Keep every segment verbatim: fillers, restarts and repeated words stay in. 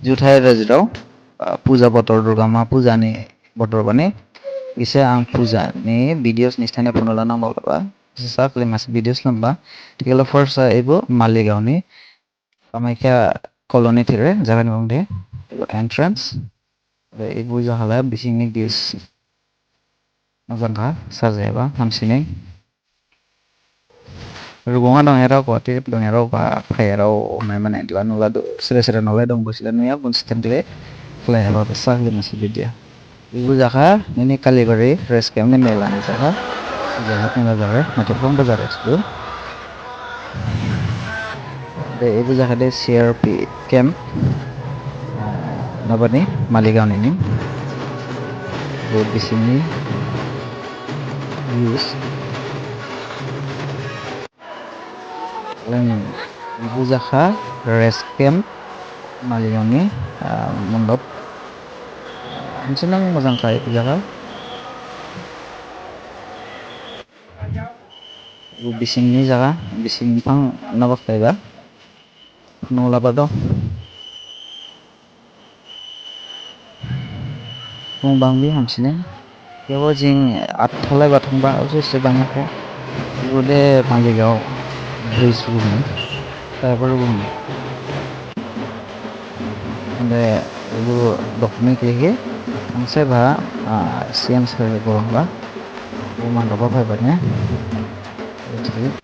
Juthai rajirao, ah, puja botor, Durga ma puja ni botor bani. Ise ang puja ni videos ni sthane phunu la nang baolaba. Ise sakhli masi videos lamba. Thikhala first, ah, ebo Maligaon ni Kamakhya colony thire, jaga ni bung de. Ebo entrance. Ebo jaga la bising ni views. Mojang kha, sajaiba, hamsining. Rugunga dongyarao, Guwahati dongyarao, ba phaiyarao, mai mane, duha nuladu, sere sere nolai dong, bosila nuya, bun sitem dile, khlaiba, besa, gini si bidia. Ebo jakha, nini Kalibari, rest camp ni mela ni jakha, jaga ni jaga, mate phone bazar es tu. De, ebo jakha de C R P camp. Nabani, Maligaon ni. Ebo bisingni views. Leng, ebo jakha rest camp. Maligaon ni, ah, mondop. Hamsinang mojang kha ebo jakha. Ebo bising ni jaga, bising phang nabak taiba. Nolaba do. Bung bangbi hamsining. Yabo jing athalai bathangba, oso se bangya kho. Ebo de Maligaon bridge bung. Tower bung. Ande ebo document khe khe, ang se ba, ah, C M sir gorongba. Bo man doba phaiba ne.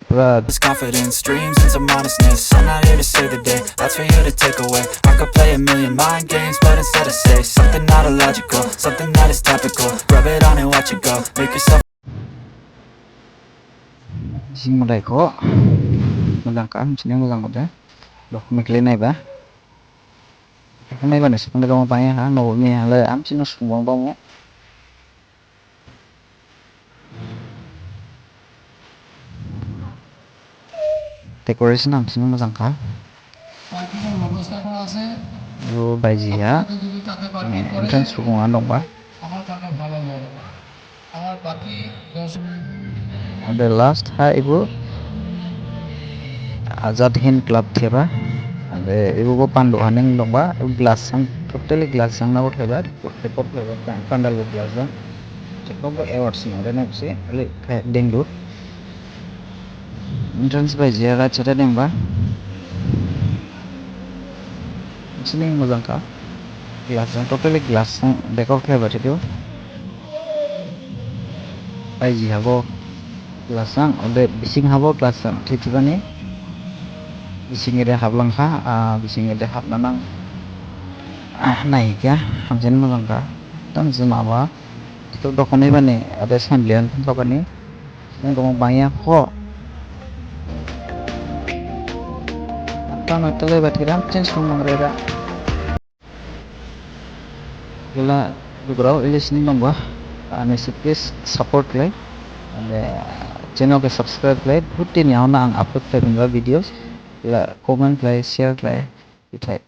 Pura This confidence, dreams and some honestness. I'm not here to save the day, that's for you to take away. I could play a million mind games, but instead I say something not illogical, something that is topical. Rub it on and watch it go. Make yourself Jing madai kho. Mojang kha, hamsining mojang kho de. Document khe naiba. Naiba ni sipang de gama bangya ha, no ni ha le, hamsining subung bang bang mo. Decoration hamsining mojang kha. Ebo baiji ha. Entrance subung ha dongba. Ode last ha ebo Azad Hind Club thiba. Ode ebo bo pandu haning dongba, ebo glass jang, totally glass jang nabo thiba, record thiba, pandal bo glass jang. Chekno bo awards ni ode nabo se, ale dengdu. Entrance bai jia right side dengba. Sini mojang kha. Glass jang, totally glass jang, back of khlaiba thidu. Baiji habo glass jang, ode bising habo glass jang, thithibani. Bising ede hablang kha, ah, bising ede habna nang. Ah, nai kha, hamsin mojang kha. Tang jima ba. Thidu dokhon bani, ode samlian khabani. Nang gomang bangya kho. Tama tele bati ram chen sung mang rera. Gila, dugrao ili sini nongba. Ani si please support khlai. Ande channel khe subscribe khlai. Bhut din yaona ang upload khlai bingba videos. Gila comment khlai, share khlai. Ithai.